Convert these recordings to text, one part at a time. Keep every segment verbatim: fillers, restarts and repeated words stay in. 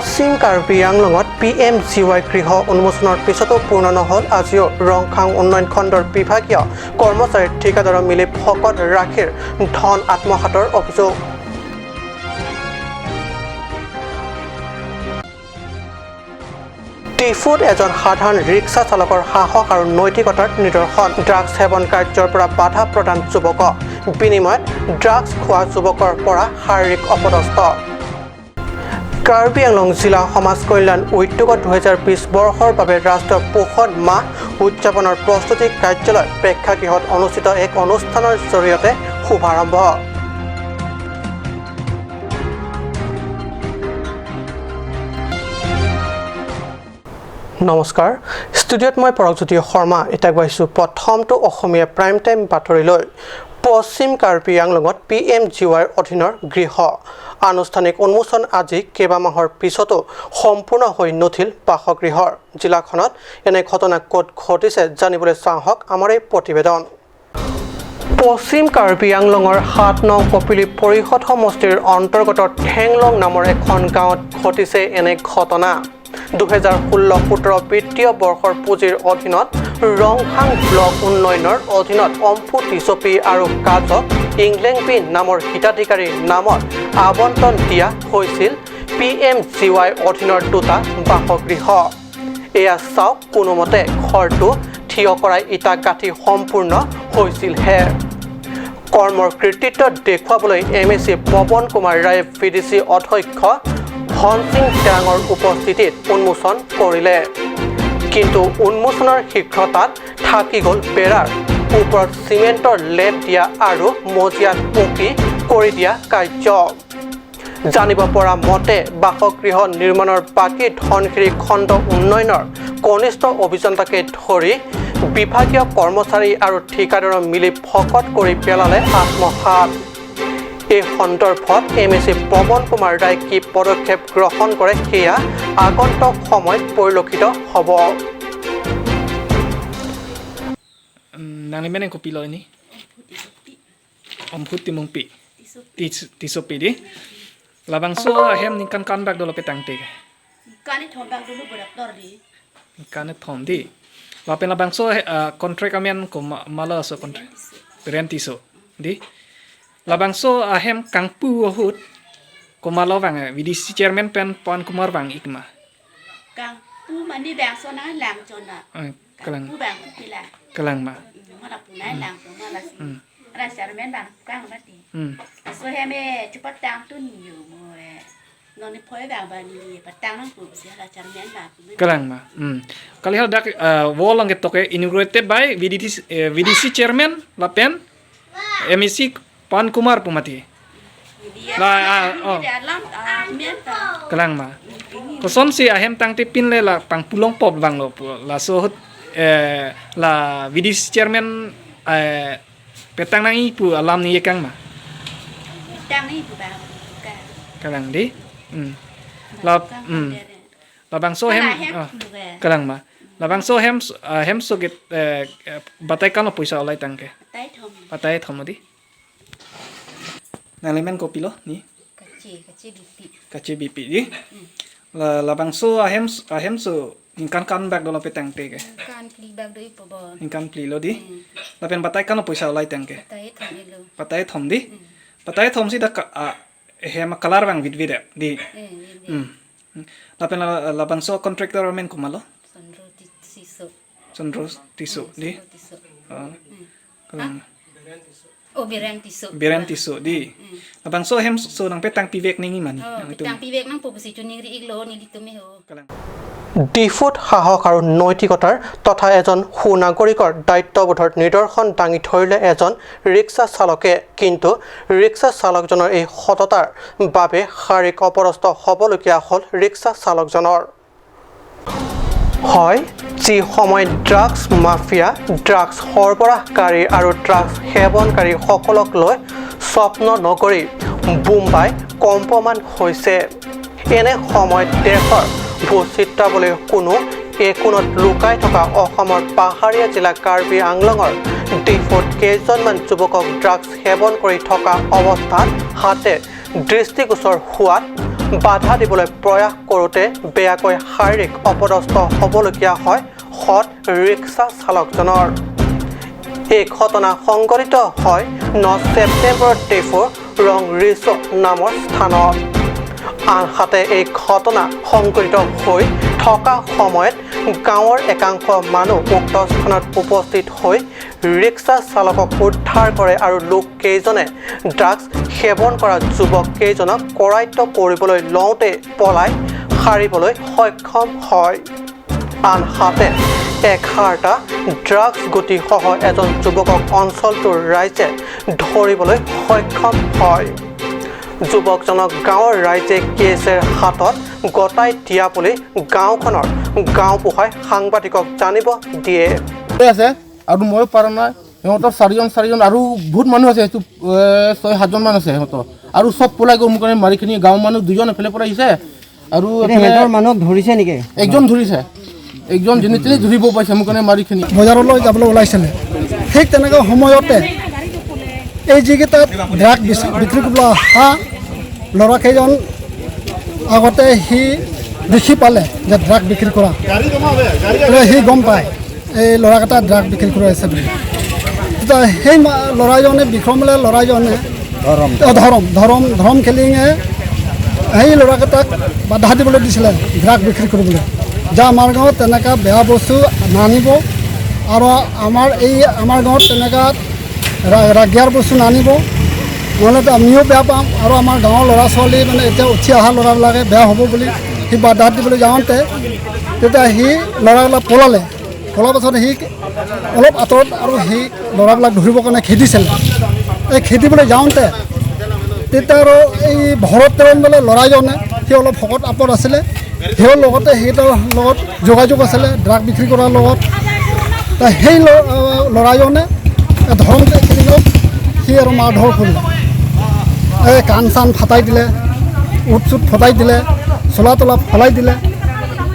পশ্চিম কাৰ্বি আংলঙত P M G Y গৃহ উন্মোচনৰ পিছতো পূৰ্ণ নহ'ল আজিও ৰংখাং উন্নয়ন খণ্ডৰ বিভাগীয় কৰ্মচাৰী ঠিকাদাৰৰ মিলি ভকত ৰাখিৰ ধন আত্মসাতৰ অভিযোগ। ডিফুত এজন সাধাৰণ ৰিক্সা চালকৰ সাহস আৰু নৈতিকতাৰ নিদৰ্শন। ড্ৰাগছ সেৱন কাৰ্যৰ পৰা বাধা প্ৰদান যুৱকক, বিনিময়ত ড্ৰাগছ খোৱা যুৱকৰ পৰা শাৰীৰিক অপদস্থ। কাৰ্বি আংলং জিলা সমাজ কল্যাণ উদ্যোগত দুহেজাৰ বিশ বৰ্ষৰ বাবে ৰাষ্ট্ৰীয় পোষণ মাহ উদযাপনৰ প্ৰস্তুতি কাৰ্যালয় প্ৰেক্ষাগৃহত অনুষ্ঠিত এক অনুষ্ঠানৰ জৰিয়তে শুভাৰম্ভ। নমস্কাৰ, ষ্টুডিঅ'ত মই পৰকজ্যোতি শৰ্মা। এতিয়া আগবাঢ়িছো প্ৰথমটো অসমীয়া প্ৰাইম টাইম বাতৰিলৈ। পশ্চিম কাৰ্বি আংলঙত পি এম জি ৱাইৰ অধীনৰ গৃহ আনুষ্ঠানিক উন্মোচন আজি কেইবামাহৰ পিছতো সম্পূৰ্ণ হৈ নুঠিল বাসগৃহৰ। জিলাখনত এনে ঘটনা ক'ত ঘটিছে জানিবলৈ চাওঁ আহক আমাৰ এই প্ৰতিবেদন। পশ্চিম কাৰ্বি আংলঙৰ সাত নং কপিলী পৰিষদ সমষ্টিৰ অন্তৰ্গত ঠেংলং নামৰ এখন গাঁৱত ঘটিছে এনে ঘটনা। দুহেজাৰ ষোল্ল সোতৰ বিত্তীয় বৰ্ষৰ পুঁজিৰ অধীনত ৰংখাং ব্লক উন্নয়নৰ অধীনত অম্ফু টিচপি আৰু কাজক ইংলেংপি নামৰ হিতাধিকাৰীৰ নামত আবণ্টন দিয়া হৈছিল পি এম জি ৱাই অধীনৰ দুটা বাসগৃহ। এয়া চাওক, কোনোমতে ঘৰটো থিয় কৰাই ইটা গাঁঠি সম্পূৰ্ণ হৈছিলহে। কৰ্মৰ কৃতিত্ব দেখুৱাবলৈ এম এ চি পৱন কুমাৰ ৰায়ে ভি ডি চি অধ্যক্ষ ধনসিং তেৰাঙৰ উপস্থিতিত উন্মোচন কৰিলে। কিন্তু উন্মোচনৰ শীঘ্ৰতাত থাকি গ'ল বেৰাৰ ওপৰত চিমেণ্টৰ লেপ দিয়া আৰু মজিয়াত পকী কৰি দিয়া কাৰ্য। জানিব পৰা মতে, বাসগৃহ নিৰ্মাণৰ বাকী ধনশিৰি খণ্ড উন্নয়নৰ কনিষ্ঠ অভিযন্তাকে ধৰি বিভাগীয় কৰ্মচাৰী আৰু ঠিকাদাৰৰ মিলি ভকত কৰি পেলালে আত্মসাৎ। এই সন্দৰ্ভত এম এ চি পৱন কুমাৰ ৰায় কি পদক্ষেপ গ্ৰহণ কৰে, সেয়া আগন্তুক সময়ত পৰিলক্ষিত হ'ব। Nang ni meneng kopilo ini? Omphu Timungpi. Tis-, Tisopi di. Labangso ahem ningkan kanbak dolo petangte? Ningkan ithom bak dolo berak dor di. Ningkan ithom di. Lapen labangso, eh, contract amen komat, komatlo aso contract? Biren Tisso. Biren Tisso di. Labangso ahem kangpu ahut komatlo vang, eh, V D C chairman pen Pawan Kumar vang-ik ma? Kangpu mane bangso nanglang chona. Eh, kalang. Kangpu bang pila. Kalang ma. Hmm, mala punai lang to mala si. Hmm. Ala chairman bang kang mati. Hmm. So hem e chepatang tu ni yo mo e. Non ni phoi bang bang ni patang nangpo si ala chairman bang tu. Kalang ma. Hmm. Kali hal dak, eh, wall ang ketok e inaugurated by V D C, eh, V D C chairman lapen M A C Pawan Kumar pu mati. La, ah, oh. Kalang ma. Kosonsi ahem tangte pin le la pangpulong pop vanglo pu. Laso ahut, eh, la V D C chairman, eh, petang nangji pu alam ningje kang ma? Petang nangji pu bang. Kalang di. Hmm. La, hmm. Labangso hem, kalang hem ah, bukan. Kalang ma. Labangso hem, ah, hem so git, eh, eh, batai kano poisa olai tangte? Batai thom. Batai thom di. Nang ni men kopilo ni? Kache, Kache Bipi. Kache Bipi di. Hmm. La, labangso ahem, ahem so ningkan kanbak dolo petangte ke? Ningkan phli bak do-ikpo bo. Ningkan phli lo di. Hmm. Lapen batai kano poisa olai tangte? Batai thom ilo. Batai thom di. Hmm. Batai thom si dak, ah, hem a-colour vang vitvet di. Eh, vitvet. Hmm. Lapen la, labangso contractor amen komatlo? Sondro Ti-, Tisso. Sondro Tisso, hmm, di? Sondro Tisso. Oh. Hmm. Kalang. Ha? Oh, Biren Tisso. Biren Tisso, di. Hmm. Labangso hem so nangpetang pivek nangji ma ni? Oh, nang itum. Petang pivek nangpo pusi choningri-iklo nelitum e ho. Kalang. ডিফুত সাহস আৰু নৈতিকতাৰ তথা এজন সুনাগৰিকৰ দায়িত্ববোধৰ নিদৰ্শন দাঙি ধৰিলে এজন ৰিক্সা চালকে। কিন্তু ৰিক্সা চালকজনৰ এই সততাৰ বাবে শাৰীৰিক অপদস্থ হ'বলগীয়া হ'ল ৰিক্সা চালকজনৰ। হয়, যি সময়ত ড্ৰাগছ মাফিয়া, ড্ৰাগছ সৰবৰাহকাৰী আৰু ড্ৰাগছ সেৱনকাৰীসকলক লৈ স্বপ্ন নগৰী বোম্বাই কম্পমান হৈছে। এনে সময়ত দেশৰ ভূ চিত্ৰাৱলীৰ কোনো একোণত লুকাই থকা অসমৰ পাহাৰীয়া জিলা কাৰ্বি আংলঙৰ ডিফুত কেইজনমান যুৱকক ড্ৰাগছ সেৱন কৰি থকা অৱস্থাত হাতে দৃষ্টিগোচৰ হোৱাত বাধা দিবলৈ প্ৰয়াস কৰোঁতে বেয়াকৈ শাৰীৰিক অপদস্থ হ'বলগীয়া হয় সৎ ৰিক্সা চালকজনৰ। এই ঘটনা সংঘটিত হয় ন ছেপ্টেম্বৰত ডিফুৰ ৰং ৰিচো নামৰ স্থানত। আনহাতে এই ঘটনা সংঘটিত হৈ থকা সময়ত গাঁৱৰ একাংশ মানুহ উক্ত স্থানত উপস্থিত হৈ ৰিক্সা চালকক উদ্ধাৰ কৰে আৰু লোককেইজনে ড্ৰাগছ সেৱন কৰা যুৱককেইজনক কৰায়ত্ব কৰিবলৈ লওঁতে পলাই সাৰিবলৈ সক্ষম হয়। আনহাতে এঘাৰটা ড্ৰাগছ গুটিসহ এজন যুৱকক অঞ্চলটোৰ ৰাইজে ধৰিবলৈ সক্ষম হয়। যুৱকজনক গাঁৱৰ ৰাইজে কেএছএৰ হাতত গতাই দিয়া বুলি গাঁওখনৰ গাঁওবুঢ়াই সাংবাদিকক জানিব দিয়ে। আছে আৰু ময়ো পৰা নাই। সিহঁতৰ চাৰিজন চাৰিজন আৰু বহুত মানুহ আছে, এইটো এ, ছয় সাতজন মান আছে সিহঁতৰ। আৰু চব পলাই গ'ল, মোৰ কাৰণে মাৰি কিনি গাঁৱৰ মানুহ দুজন এফালে পৰা আহিছে আৰু এতিয়া এফালে সিহঁতৰ মানুহক ধৰিছে নেকি? একজন ধৰিছে, একজন যেনে তেনে ধৰিব পাৰিছে, মোৰ কাৰণে মাৰি কিনি। বজাৰলৈ যাবলৈ ওলাইছিলে। ঠিক তেনেকুৱা সময়তে এই যিকেইটা ড্ৰাগ বিচ- বিক্ৰী কৰিবলৈ অহা ল'ৰাকেইজন আগতে সি দেখি পালে যে ড্ৰাগ বিক্ৰী কৰা, বোলে সি গম পায় এই ল'ৰাকেইটা ড্ৰাগ বিক্ৰী কৰি আছে বুলি। তেতিয়া সেই মা- ল'ৰাজনে, বিক্ৰমলে ল'ৰাজনে, অ, ধৰম ধৰম ধৰম খেলিঙে সেই ল'ৰাকেইটাক বাধা দিবলৈ দিছিলে ড্ৰাগ বিক্ৰী কৰিবলৈ, যে আমাৰ গাঁৱত তেনেকুৱা বেয়া বস্তু নানিব আৰু আমাৰ এই আমাৰ গাঁৱত তেনেকুৱা ৰা- ৰাগিয়াৰ বস্তু নানিব, নহ'লেতো আমিও বেয়া পাম আৰু আমাৰ গাঁৱৰ ল'ৰা ছোৱালী মানে এতিয়া উঠি অহা ল'ৰাবিলাকে বেয়া হ'ব বুলি সি বাধা দিবলৈ যাওঁতে তেতিয়া সি ল'ৰাবিলাক পলালে। পলাৰ পাছত সি অলপ আঁতৰত আৰু সি ল'ৰাবিলাক ধৰিবৰ কাৰণে খেদিছিলে। এই খেদিবলৈ যাওঁতে তেতিয়া আৰু এই ভৰত তেৰণ বোলে ল'ৰাজনে, সি অলপ শকত আপত আছিলে, সেইও লগতে সেইকেইটাৰ লগত যোগাযোগ আছিলে ড্ৰাগ বিক্ৰী কৰাৰ লগত। তা সেই ল- ল'ৰাজনে ধৰম খেলিঙক সি আৰু মাৰধৰ কৰিলে। এই কাণ চাণ ফাটাই দিলে, উঠ চুট ফটাই দিলে, চোলা তোলা ফলাই দিলে।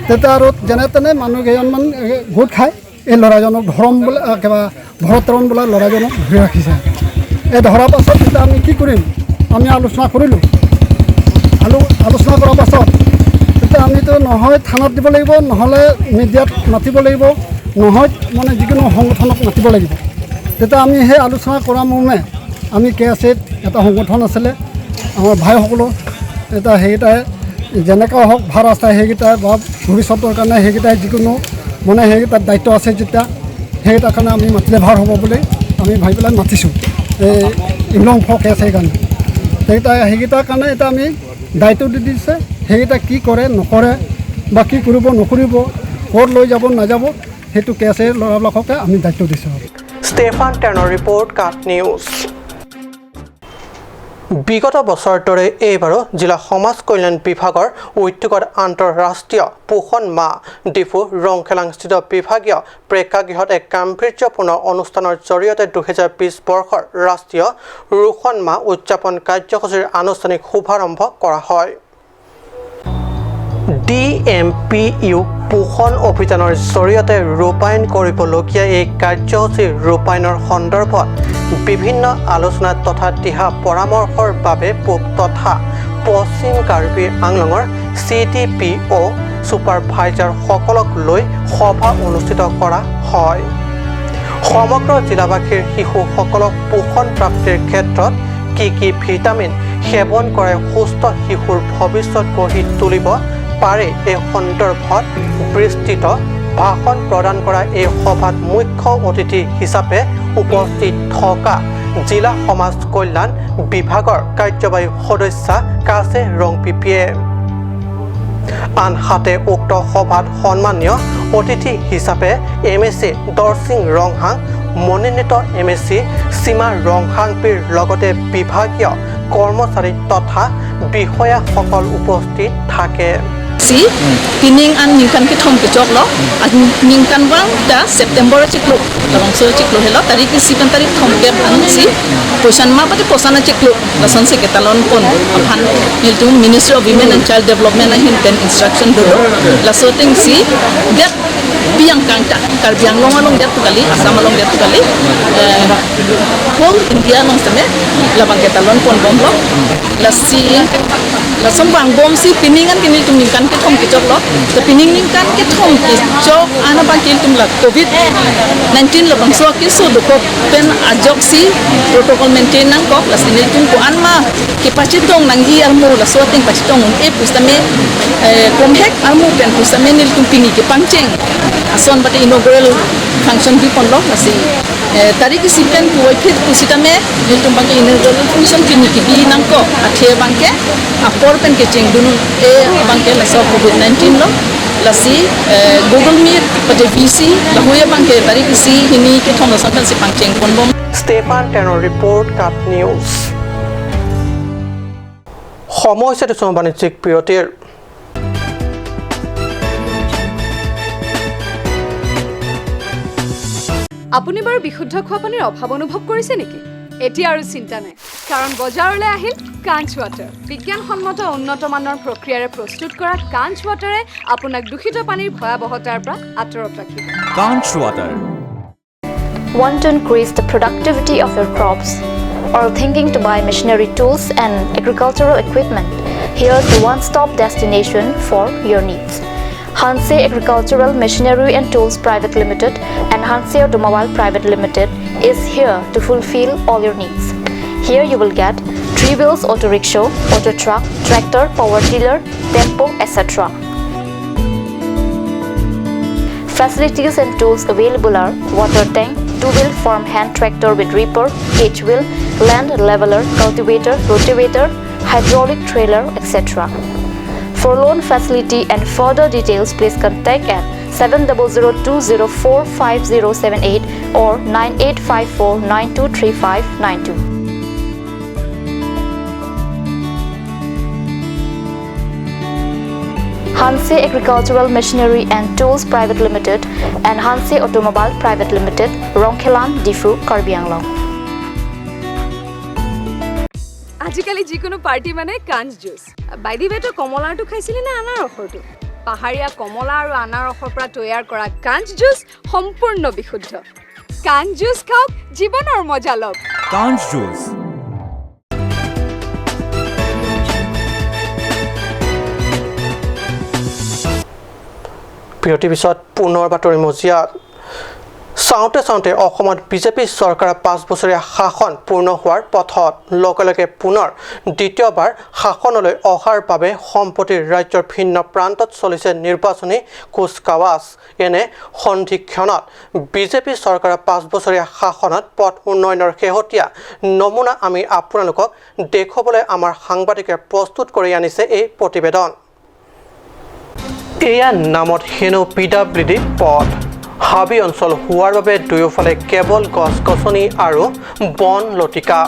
তেতিয়া আৰু যেনে তেনে মানুহ কেইজনমান গোট খাই এই ল'ৰাজনক ধৰম বোলে, আহ, কিবা ভৰত তেৰণ বোলা ল'ৰাজনক ধৰি ৰাখিছে। এই ধৰাৰ পাছত এতিয়া আমি কি কৰিম, আমি আলোচনা কৰিলোঁ। আলো আলোচনা কৰাৰ পাছত এতিয়া আমিতো নহয় থানাত দিব লাগিব, নহ'লে মিডিয়াত মাতিব লাগিব, নহয় মানে যিকোনো সংগঠনক মাতিব লাগিব। তেতিয়া আমি সেই আলোচনা কৰা মৰ্মে আমি কে এছ এত এটা সংগঠন আছিলে আমাৰ ভাইসকলৰ, এতিয়া সেইকেইটাই যেনেকুৱা হওক ভাল ৰাস্তাই সেইকেইটাই বা ভৱিষ্যতৰ কাৰণে সেইকেইটাই যিকোনো মানে সেইকেইটাত দায়িত্ব আছে যেতিয়া সেইকেইটাৰ কাৰণে আমি মাতিলে ভাল হ'ব বুলি আমি ভাবি পেলাই মাতিছোঁ এই ইমলং ফক আছে সেইকাৰণে। সেইকেইটা সেইকেইটাৰ কাৰণে এতিয়া আমি দায়িত্ব দি দিছে, সেইকেইটা কি কৰে নকৰে বা কি কৰিব নকৰিব, ক'ত লৈ যাব নাযাব, সেইটো কে এছ এ ল'ৰাবিলাককে আমি দায়িত্ব দিছোঁ। ষ্টেফান টেনৰ ৰিপৰ্ট, কাট নিউজ। বিগত বছৰৰ দৰে এইবাৰো জিলা সমাজ কল্যাণ বিভাগৰ উদ্যোগত আন্তঃৰাষ্ট্ৰীয় পোষণ মাহ ডিফু ৰংখেলাংস্থিত বিভাগীয় প্ৰেক্ষাগৃহত এক গাম্ভীৰ্যপূৰ্ণ অনুষ্ঠানৰ জৰিয়তে দুহেজাৰ বিশ বৰ্ষৰ ৰাষ্ট্ৰীয় পোষণ মাহ উদযাপন কাৰ্যসূচীৰ আনুষ্ঠানিক শুভাৰম্ভ কৰা হয়। ডি এম পি ইউ পোষণ অভিযানৰ জৰিয়তে ৰূপায়ণ কৰিবলগীয়া এই কাৰ্যসূচী ৰূপায়ণৰ সন্দৰ্ভত বিভিন্ন আলোচনা তথা দিহা পৰামৰ্শৰ বাবে পূব তথা পশ্চিম কাৰ্বি আংলঙৰ চি ডি পি অ' ছুপাৰভাইজাৰসকলক লৈ সভা অনুষ্ঠিত কৰা হয়। সমগ্ৰ জিলাবাসীৰ শিশুসকলক পোষণ প্ৰাপ্তিৰ ক্ষেত্ৰত কি কি ভিটামিন সেৱন কৰাই সুস্থ শিশুৰ ভৱিষ্যত গঢ়ি তুলিব পাৰে, এই সন্দৰ্ভত বিস্তৃত ভাষণ প্ৰদান কৰা এই সভাত মুখ্য অতিথি হিচাপে উপস্থিত থকা জিলা সমাজ কল্যাণ বিভাগৰ কাৰ্যবাহী সদস্যা কাছে ৰংপিপিয়ে। আনহাতে উক্ত সভাত সন্মানীয় অতিথি হিচাপে এম এ চি দৰসিং ৰংহাং, মনোনীত এম এ চি সীমা ৰংহাংপীৰ লগতে বিভাগীয় কৰ্মচাৰী তথা বিষয়াসকল উপস্থিত থাকে। Si, pining an ningkan kethom kechoklo, an ningkan vang ta September chiklo, labangso chiklo helo, tarik isi pen tarik thomkep an si, posan ma pati posan achiklo, lason si ketalon pon, aphan nelitum Ministry of Women and Child Development ahin pen instruction dolo, laso ateng si, det Piang kangta, Karbi Anglong along det tu kali, Assam along det tu kali, eh, whole India along seme, labang ke talon ponbomlo, lasi, lason vangbomsi pining an ke nelitum ningkan kethom kechoklo, to pining ningkan kethom kechok an abang ke ilitum la covid nineteen labangso akeso dokok pen ajoksi protocol maintain nangkok, lasi nelitum ko-an ma kepachetong nangji armu laso ateng pachetong un-e pusitame, eh, komhek armu pen pusitame nelitum pini kepangcheng ason bate inaugural function biponlo, lasi, eh, tarik isi pen puvoiphit pusitame nelitum abang ke inaugural function pini kebi nangkok, athe abang ke apor pen kechengdun un-e abang ke laso covid nineteen lo, lasi, eh, Google Meet bate V C lahui abang ke tarik isi hini kethom lason pensi pangcheng ponbom. Stefan Tenor report, KAT News. সময় হৈছে দুচুমা বাণিজ্যিক বিৰতিৰ। আপুনি বাৰু বিশুদ্ধ খোৱা পানীৰ অভাৱ অনুভৱ কৰিছে নেকি? এতিয়া আৰু চিন্তা নাই, কাৰণ বজাৰলৈ আহিল কাঞ্চ ৱাটাৰ। বিজ্ঞানসন্মত উন্নত মানৰ প্ৰক্ৰিয়াৰে প্ৰস্তুত কৰা কাঞ্চ ৱাটাৰে আপোনাক দূষিত পানীৰ ভয়াৱহতাৰ পৰা আঁতৰত ৰাখিব। Kanch Water. Want to increase the productivity of your crops? Or thinking to buy machinery tools and agricultural equipment? Here's the one-stop destination for your needs. Hanse Agricultural Machinery and Tools Private Limited and Hanse Automobile Private Limited is here to fulfill all your needs. Here you will get three wheels auto rickshaw, auto truck, tractor, power tiller, tempo, et cetera. Facilities and tools available are water tank, two-wheel farm hand tractor with reaper, cage wheel, land leveler, cultivator, rotavator, hydraulic trailer, et cetera. For loan facility and further details, please contact at seven double zero two zero four five zero seven eight or nine eight five four nine two three five nine two. Hanse Agricultural Machinery and Tools Private Limited and Hanse Automobile Private Limited, Rongkhelan, Diphu, Karbi Anglong. আজিকালি যিকোনো পাৰ্টি মানে কাঞ্চ juice. By the ৱে, তই কমলাৰটো খাইছিলি নে আনাৰসৰটো? পাহাৰীয়া কমলা আৰু আনাৰসৰ পৰা তৈয়াৰ কৰা কাঞ্চ জুচ সম্পূৰ্ণ বিশুদ্ধ। কাঞ্চ জুচ খাওক, জীৱনৰ মজা লওক। Kanch Juice. বিৰতিৰ পিছত পুনৰ বাতৰি মজিয়াত। চাওঁতে চাওঁতে অসমত বিজেপি চৰকাৰৰ পাঁচ বছৰীয়া শাসন পূৰ্ণ হোৱাৰ পথত। লগে লগে পুনৰ দ্বিতীয়বাৰ শাসনলৈ অহাৰ বাবে সম্প্ৰতি ৰাজ্যৰ ভিন্ন প্ৰান্তত চলিছে নিৰ্বাচনী কুচকাৱাজ। এনে সন্ধিক্ষণত বিজেপি চৰকাৰৰ পাঁচ বছৰীয়া শাসনত পথ উন্নয়নৰ শেহতীয়া নমুনা আমি আপোনালোকক দেখুৱাবলৈ আমাৰ সাংবাদিকে প্ৰস্তুত কৰি আনিছে এই প্ৰতিবেদন। এয়া নামত হেনো পি ডাব্লিউ ডি পথ। হাবি অঞ্চল হোৱাৰ বাবে দুয়োফালে কেৱল গছ-গছনি আৰু বন লতিকা।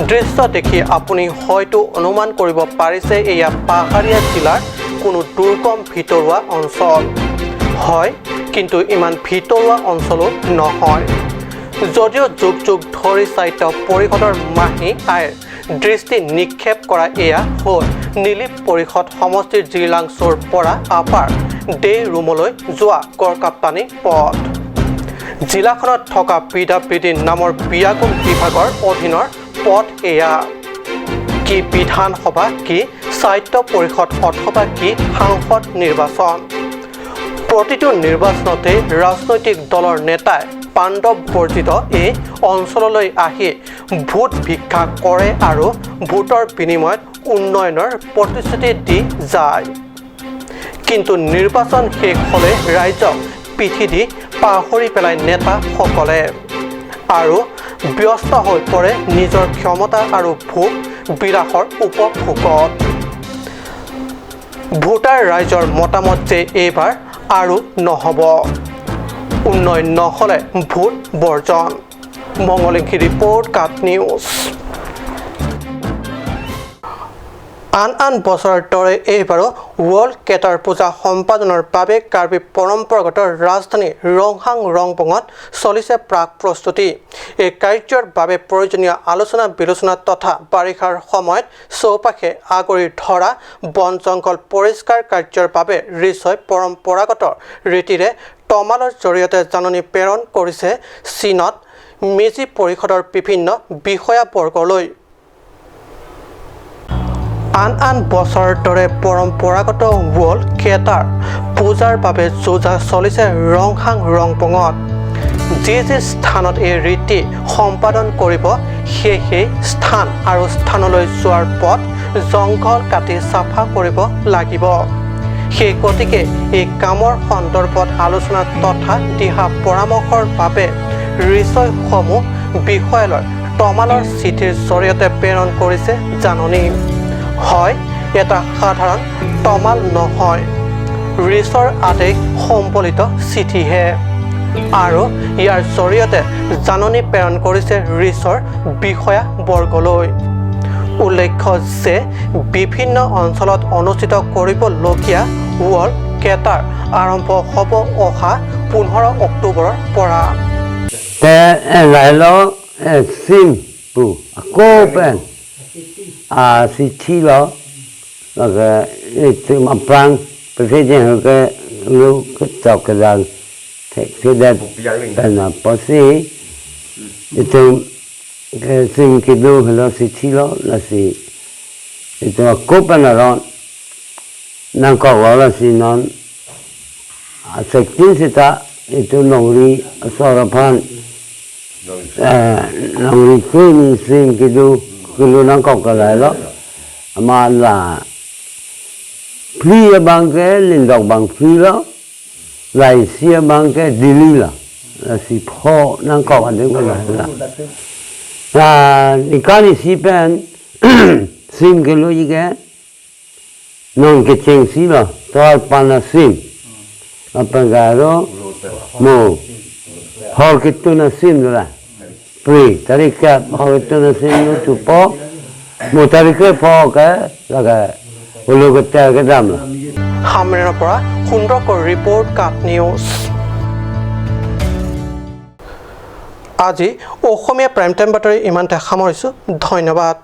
দৃশ্য দেখি আপুনি হয়তো অনুমান কৰিব পাৰিছে, এয়া পাহাৰীয়া জিলাৰ কোনো দুৰ্গম ভিতৰুৱা অঞ্চল। হয়, কিন্তু ইমান ভিতৰুৱা অঞ্চলো নহয়। যদিও যুগ যুগ ধৰি স্বায়ত্ত পৰিষদৰ মাহী আয়ৰ দৃষ্টি নিক্ষেপ কৰা এয়া হ'ল নিলিপ পৰিষদ সমষ্টিৰ জিলাংচুৰ পৰা আপাৰ ডে ৰুমলৈ যোৱা গড়কাপ্তানি পথ। জিলাখনত থকা পি ডাব্লিউ ডি নামৰ বিয়াগোম বিভাগৰ অধীনৰ পথ এয়া। কি বিধানসভা, কি স্বায়ত্ত পৰিষদ অথবা কি সাংসদ নিৰ্বাচন, প্ৰতিটো নিৰ্বাচনতে ৰাজনৈতিক দলৰ নেতাই পাণ্ডৱ বৰ্জিত এই অঞ্চললৈ আহি ভোট ভিক্ষা কৰে আৰু ভোটৰ বিনিময়ত উন্নয়নৰ প্ৰতিশ্ৰুতি দি যায়। কিন্তু নিৰ্বাচন শেষ হ'লে ৰাইজক পিঠি দি পাহৰি পেলাই নেতাসকলে আৰু ব্যস্ত হৈ পৰে নিজৰ ক্ষমতা আৰু ভোগ বিলাসৰ উপভোগত। ভোটাৰ ৰাইজৰ মতামত যে এইবাৰ আৰু নহ'ব, উন্নয়ন নহ'লে ভোট বৰ্জন। মঙল ইংখি report, KAT News। আন আন বছৰৰ দৰে এইবাৰো ৱৰ্ল্ড কেটাৰ পূজা সম্পাদনৰ বাবে কাৰ্বি পৰম্পৰাগত ৰাজধানী ৰংহাং ৰংবঙত চলিছে প্ৰাক প্ৰস্তুতি। এই কাৰ্যৰ বাবে প্ৰয়োজনীয় আলোচনা বিলোচনা তথা বাৰিষাৰ সময়ত চৌপাশে আগুৰি ধৰা বন জংঘল পৰিষ্কাৰ কাৰ্যৰ বাবে ৰিচই পৰম্পৰাগত ৰীতিৰে তমালৰ জৰিয়তে জাননী প্ৰেৰণ কৰিছে চীনত মিজি পৰিষদৰ বিভিন্ন বিষয়াবৰ্গলৈ। আন আন বছৰৰ দৰে পৰম্পৰাগত ৱল কেটাৰ পূজাৰ বাবে যো-জা চলিছে ৰংহাং ৰংপঙত। যি যি স্থানত এই ৰীতি সম্পাদন কৰিব, সেই সেই স্থান আৰু স্থানলৈ যোৱাৰ পথ জংঘল কাটি চাফা কৰিব লাগিব। সেই গতিকে এই কামৰ সন্দৰ্ভত আলোচনা তথা দিহা পৰামৰ্শৰ বাবে ৰিচয়সমূহ বিষয়ালৈ তমালৰ চিঠিৰ জৰিয়তে প্ৰেৰণ কৰিছে জাননী। হয়, এটা সাধাৰণ তমাল নহয়, ৰিচৰ আদেশ সম্বলিত চিঠিহে। আৰু ইয়াৰ জৰিয়তে জাননী প্ৰেৰণ কৰিছে ৰিচৰ বিষয়াবৰ্গলৈ। উল্লেখ্য যে বিভিন্ন অঞ্চলত অনুষ্ঠিত কৰিবলগীয়া ৱল কেটাৰ আৰম্ভ হ'ব অহা পোন্ধৰ অক্টোবৰৰ পৰা। Te, eh, lailo, eh, sim pu, ako pen, ah, si thilo, lake, eh, sim aphrang, pese jeng ke, lu ke chok ke dang, thek se det, pen apotsi, itum, eh, sim kedo helo si thilo, lasi, itum ako pen aron, nangkok lo lasi non, asektin seta itum longri asor aphan, eh, longri kuni sim kedo kelo nangkok ke lailo. Amat la phli abang ke lindok bang phli lo, la isi abang ke dili lo. Lasi pho nangkok adim ke lailo. La nikan isi pen sim keloji ke non kechengsi lo, tovar pan asim. Lapen garo mo hor ketun asim dola. Phli, tarik kep hor ketun asim lo thupo. Mo tarik krepho ke lake olo keter kedam lo. হামৰেণৰ পৰা সুন্দৰকৈ ৰিপৰ্ট, কাট নিউজ। আজি Asamiya prime time বাতৰি ইমানতে সামৰিছোঁ। ধন্যবাদ।